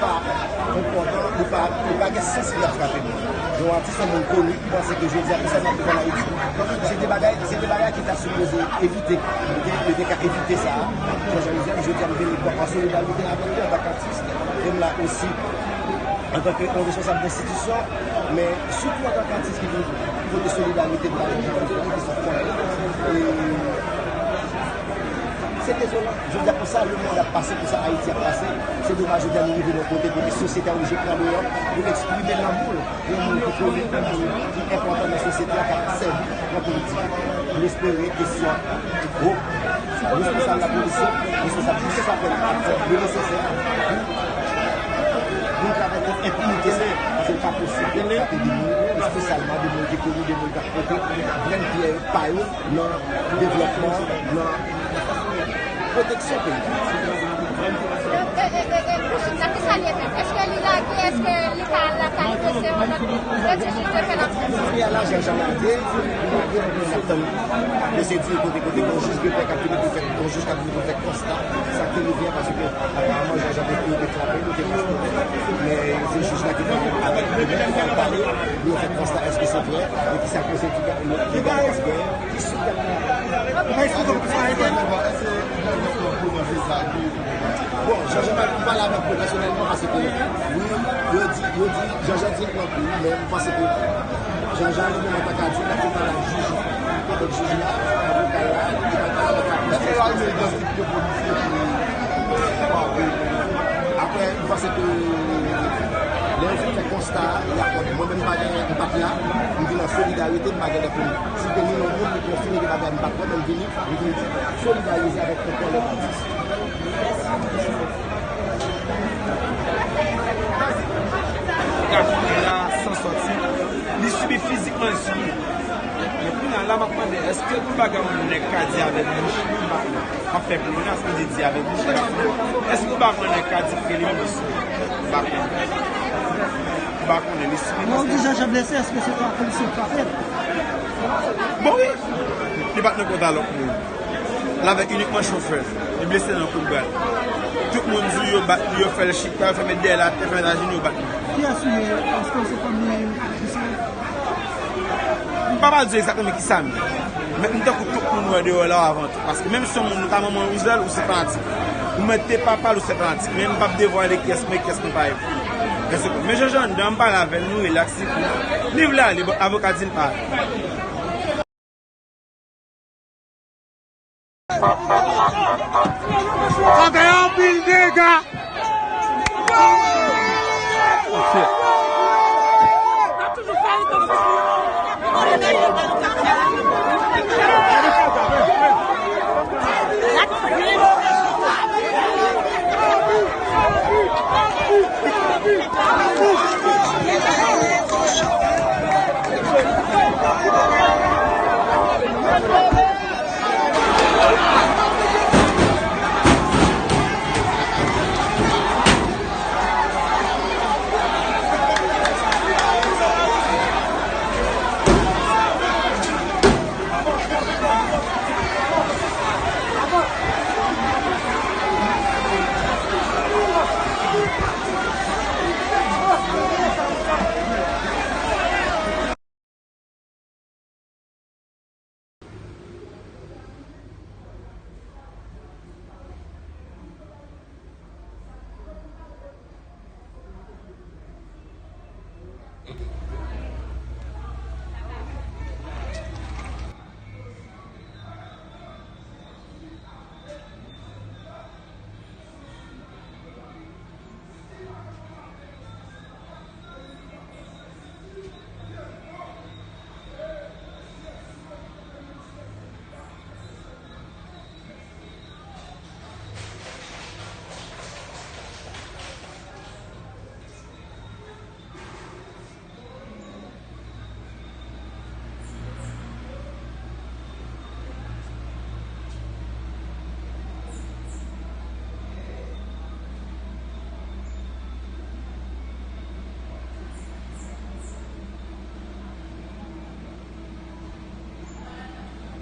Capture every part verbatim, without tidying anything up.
Enpòtan, li pa, li pa gen sans pou l ap frape moun. Yon atis, yon moun koni, ki panse ke jodi a, konsa n ap viv ann Ayiti. Se de bagay, se de bagay ki ta sipoze evite. Oke? Yo te ka evite sa a. Jean-Jean Joseph, jodi a, m vini an solidarite avèk li antanke atis. E m la osi antanke yon responsab de enstitisyon, men sitou antanke atis ki vin pote solidarite pou la Repiblik, ki sot fè. E se dezolan. Jodi a, konsa lemonn ap pase, konsa Ayiti ap pase. Se domaj, jodi a, nou rive nan kote kote sosyete a oblije pran deyò pou eksprime lanmou l pou yon moun ki koni, yon moun ki enpòtan nan sosyete a, k ap sèvi nan politik. Nou espere ke kesyon gwo responsab lapolis yo, responsab jistis ap fè le nesesè pou nou travay kont enpinite sa, paske l pa posib pou frape de moun, espesyalman de moun ki koni, de moun k ap pote grenn pyè pa yo nan devlòpman, nan pwoteksyon peyi a. Donk, e, e, e, e, sa ki sa l ye menm? Èske li lage? Èske li ka lakay yo se yon lòt pwosedi jij de pè l ap fè? Jodi a la, Jean-Jean lage, li lage, nou ap tann pwosedi kote, kote gen yon jij de pè k ap vini pou fè, yon jij k ap vini pou fè konsta sa ki rive a, paske aparaman Jean-Jean te, te frape, nou te konstaten. Men se jij la ki fè avèk nou, ki fè l pale, nou fè konsta, èske se vrè, e ki sa pwosedi legal k ap genyen. Bon, Jean-Jean, m pale avèk li pèsonèlman paske, wi, yo di, yo di, Jean-Jean di l pran kou, men m panse ke Jean-Jean li menm antanke adilt, l ap pale ak jij, avèk jij la, avoka la, li pral pale avèk lapolis. Èske yo al mete dans tout de polis epi, bon, apre, m panse ke lè yo fin fè konsta a, y ap, mwen menm m pa gen, m pa t la, m vin an solidarite, m pa gen lè pou m Si te ni yon moun ki konfime de bagay m pa t wè, men m vini, m vini solidarize avèk yon kòlèg atis. Gason la san sòti, li sibi fizikman, li sibi. Men kounye a la, m ap mande, èske gon bagay yon nèg ka di avèk bouch li, m pa konnen. M ap fè plenè, èske li di avèk bouch li, m pa konnen. Èske gon bagay yon nèg ka di ke li menm li sibi? M pa konnen. M pa konnen, li sibi. Lè w di Jean-Jean blese, èske se pa polisye k frape l? Bon, wi. Li pa t nan kont a lòt moun. L avèk inikman chofè. Li blese nan kout bra l. Tout moun di yo bat li, yo fè l chita, yo fè met dèyè l atè, fè met ajenou, yo bat li. Kiyès ou ye? Èske w se fanmi misye? M pa pral di w egzakteman kisa m ye. Men m tankou tout moun wè deyò la avan tou. Paske menm si yon moun, notamman mwen, Rizal, ou se fanatik. Ou mèt te papa l, ou se fanatik. Men m p ap devwale kiyès mwen, kiyès mwen pa ye. Men Jean-Jean anndan, m pale avè l, nou rilaks, li kou. Li vle ale, bon, avoka di l pa ale. Sa fè anpil dega.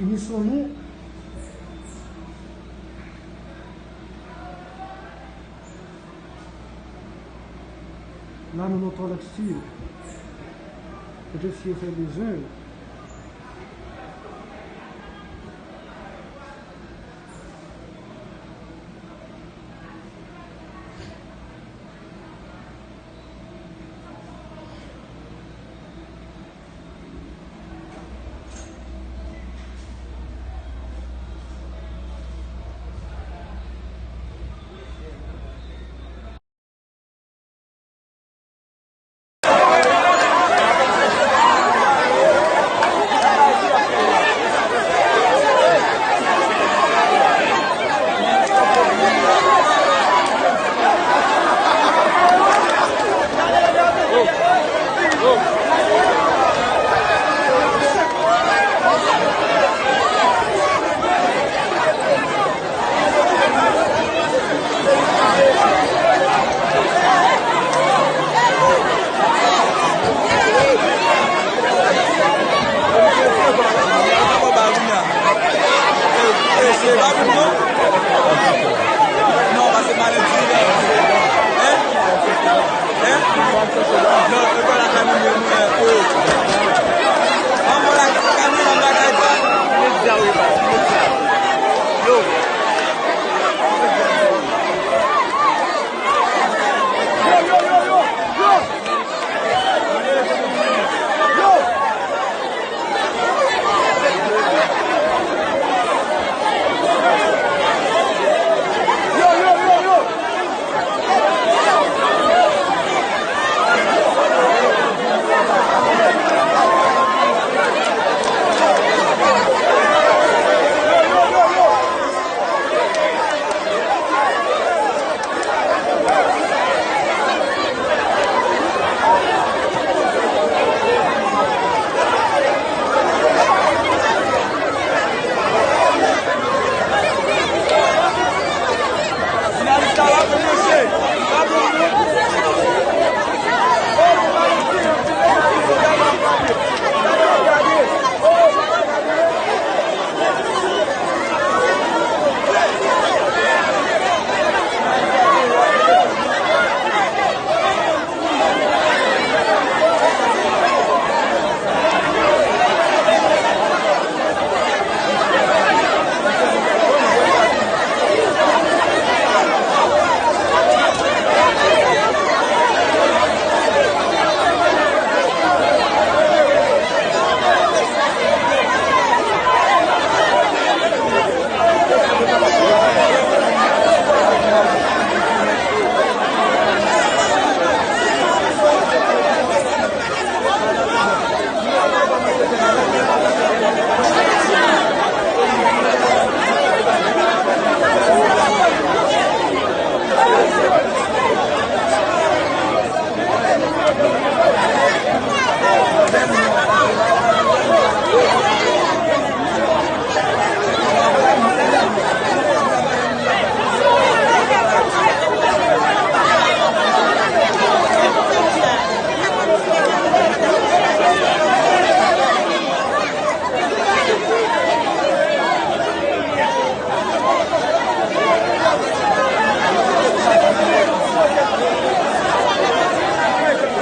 Inisyon nou. La nou nan twalèt stil. Kote fi yo fè bezwen yo.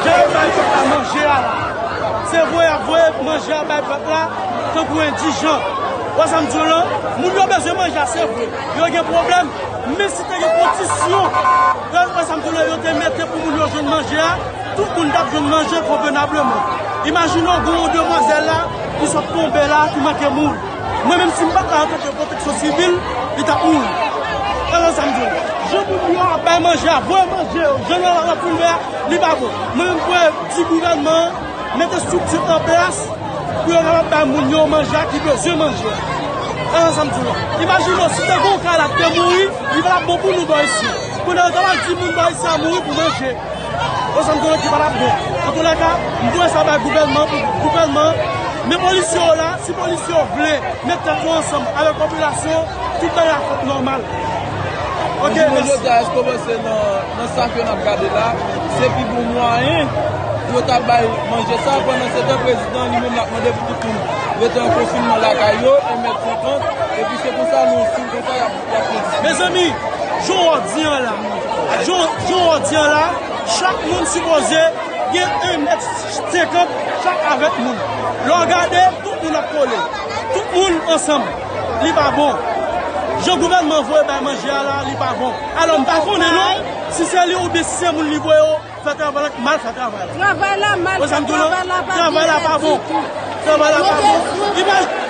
Jan yo bay pèp la manje a la. Se voye y ap voye manje a bay pèp la tankou endijan. Ou wè sa m di w lan? Moun yo bezwen manje a, se vre. Yo gen pwoblèm. Men si te gen kondisyon, ou wè sa m di w lan, yo te mete pou moun yo jwenn manje a, tout moun t ap jwenn manje konvenableman. Imajine w, gen yon demwazèl la ki sot tonbe la, ki manke mouri. Mwen menm, si m pa t la antanke pwoteksyon sivil, li t ap mouri. Alò, sa m di w, jan moun yo ap bay manje a, voye manje yo, jan yo ap vin fè a, li pa bon. Mwen menm, m voye di gouvènman an mete estrikti an plas pou yo kapab bay moun yo manje a ki bezwen manje a. Alò, sa m di w, imajine w, si te gen yon kay la ki te mouri, li pa t ap bon pou nou bò isi. Kounye a, yo t ap di moun bò isi a mouri pou manje. Ou sa m konnen ki pa t ap bon. Antoulèka, m voye sa bay gouvènman pou gouvènman, men polisye yo la, si polisye yo vle met tèt yo ansanm avèk popilasyon, tout bagay ap fèt nòmal. Ok, mèsi. Jodi a, èske w panse nan, nan sa ke n ap gade la, se pi bon mwayen pou yo ta bay manje sa, pandan se tan prezidan li menm l ap mande pou tout moun rete an konfinman lakay yo, en mèt senkant, epi se konsa nou, si konsa y ap, y ap fè diskisyon. Mezanmi, jan w di an la, jan, jan w di an la, Chak moun sipoze gen en mèt senkant chak avèk moun. Lè w gade, tout moun ap kole. Tout moun ansanm. Li pa bon. Jan gouvènman voye bay manje a la, li pa bon. Alò, m pa konnen non, si se li oubyen si se moun li voye yo, fè travay la, mal fè travay la. Travay la mal fè, travay la pa bon. Travay la pa bon. Travay la pa bon. Imaj